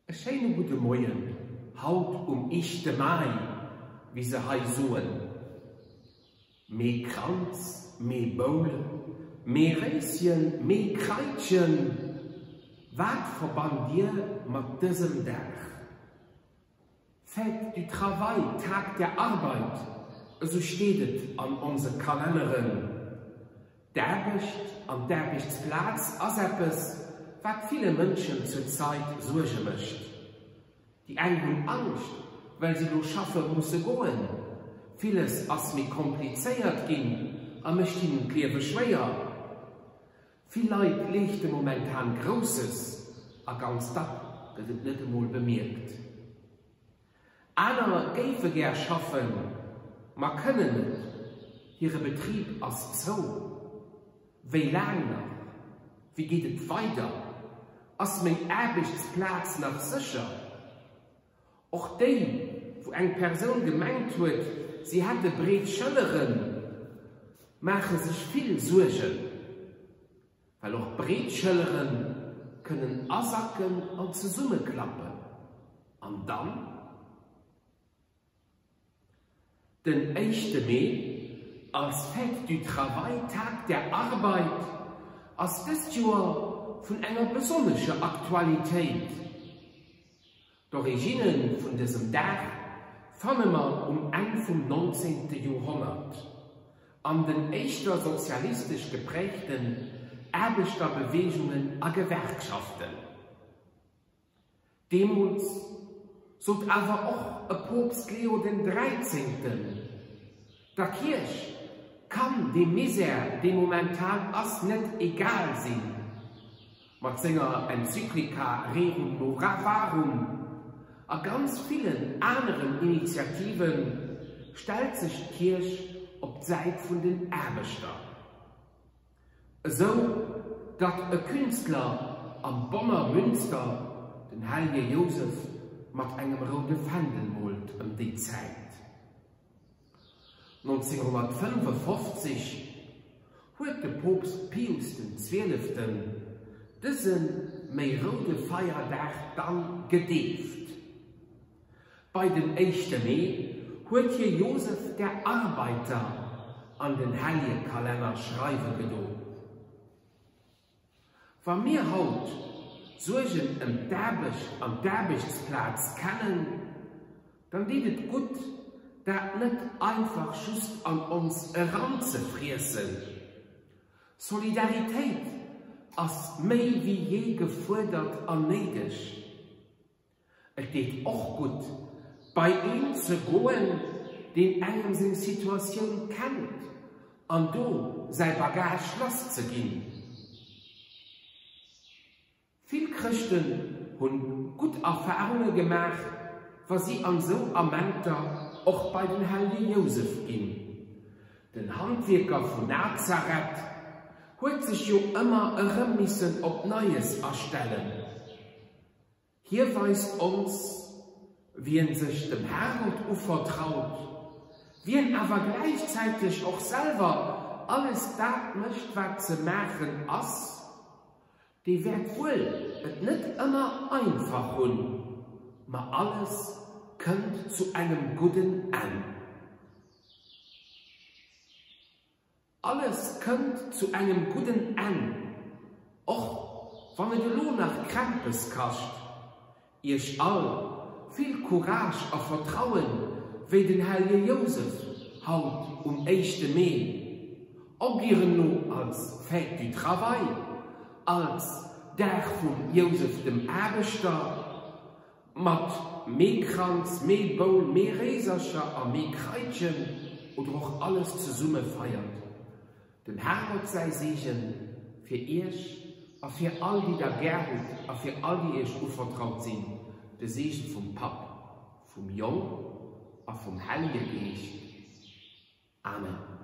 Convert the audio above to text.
E schéine gudde Moien, haut um éischte Mai, wéi se hei soen. Mee Kranz, mee Boule, mee Réischen, mee Kraitchen, wat verbannt Dir mat dësem Dag? Fête du Travail, Tag der Arbeit, esou steet et an onse Kalenneren. D'Aarbecht an d'Aarbechtsplaz ass eppes, wat ville Mënschen zur Zait Suerge mécht. Déi eng hunn Angscht, well se elo schaffe musse goen. Villes ass méi komplizéiert ginn a mécht hinnen d'Liewe schwéier. Vill Leit leeschte momentan Grousses a ganz dack gëtt et net emol bemierkt. Aner géife gär schaffen, ma kënnen net, hire Betrib ass zou. Wéi laang nach? Wéi geet et weider? Ass meng Aarbechtsplaz nach sécher? Och déi, wou eng Persoun gemengt huet, si hätte breet Schëlleren, maache sech vill Suergen, well och breet Schëllere kënnen asacken an zesummeklappen. An dann? Den éischte Mee als Fête du Travail, Tag der Arbeit, ass dëst Joer vun enger besonnescher Aktualitéit. D'Originne vun dësem Dag fanne mer um Enn vum 19. Joerhonnert an den éischter sozialistesch geprägten Aarbechterbeweegungen a Gewerkschaften. Deemools sot awer och e Poopst Leo den Dräizéngten, Der Kierch kann dee Misär, dee momentan ass, net egal sinn. Mat senger Enzyklika Rerum Novarum a ganz villen aneren Initiative stellt sech d'Kierch op d'Säit vun den Aarbechter. Esou datt e Künstler am Bonner Münster den Hellje Jousef mat engem roude Fändel moolt ëm déi Zäit. 1955 huet de Poopst Pius den Zwieleften dëse méi roude Feierdag dann gedeeft. Bei den éischte Mee huet hie Josef der Arbeiter an den Helljekalenner schreiwe gedo. Wa mir haut Suergen ëm d'Aarbecht an d'Aarbechtsplaz kennen, dann deet et gutt, dat net einfach just an ons eranzefriessen. Solidaritéit ass méi wéi jee gefuerdert an néideg. Et deet och gutt, bei een ze goen, deen engem seng Situatioun kennt an do säi Bagage lass ze ginn. Vill Chrëschten hunn gutt Erfarunge gemaach, wa si an sou Amenter och bei den Hellje Jousef ginn. Den Handwierker vun Nazareth huet sech jo ëmmer erëm missen op Neies astellen. Hie weist ons, wien sech dem Herrgott uvertraut, wien awer gläichzäiteg och selwer alles dat mécht, wat ze maachen ass, dee wäert wuel et net ëmmer einfach hunn, ma alles kënnt zu engem gudden Enn. Alles kënnt zu engem gudden Enn, och wann et elo nach Krämpes kascht. Iech all vill Courage a Vertrauen, wéi den Hellje Jousef haut um éischte Mee, ob Dir en elo als Fête du Travail, als Dag vum Jousef dem Aarbechter, Mat Meekranz, Meeboul, Meeréisercher a Meekraitchen oder och alles zesumme feiert. Dem Herrgott säi Seegen fir iech a fir all déi der gär hutt a fir all déi iech uvertraut sinn, de Seege vum Papp, vum Jong a vum Hellje Geescht. Amen.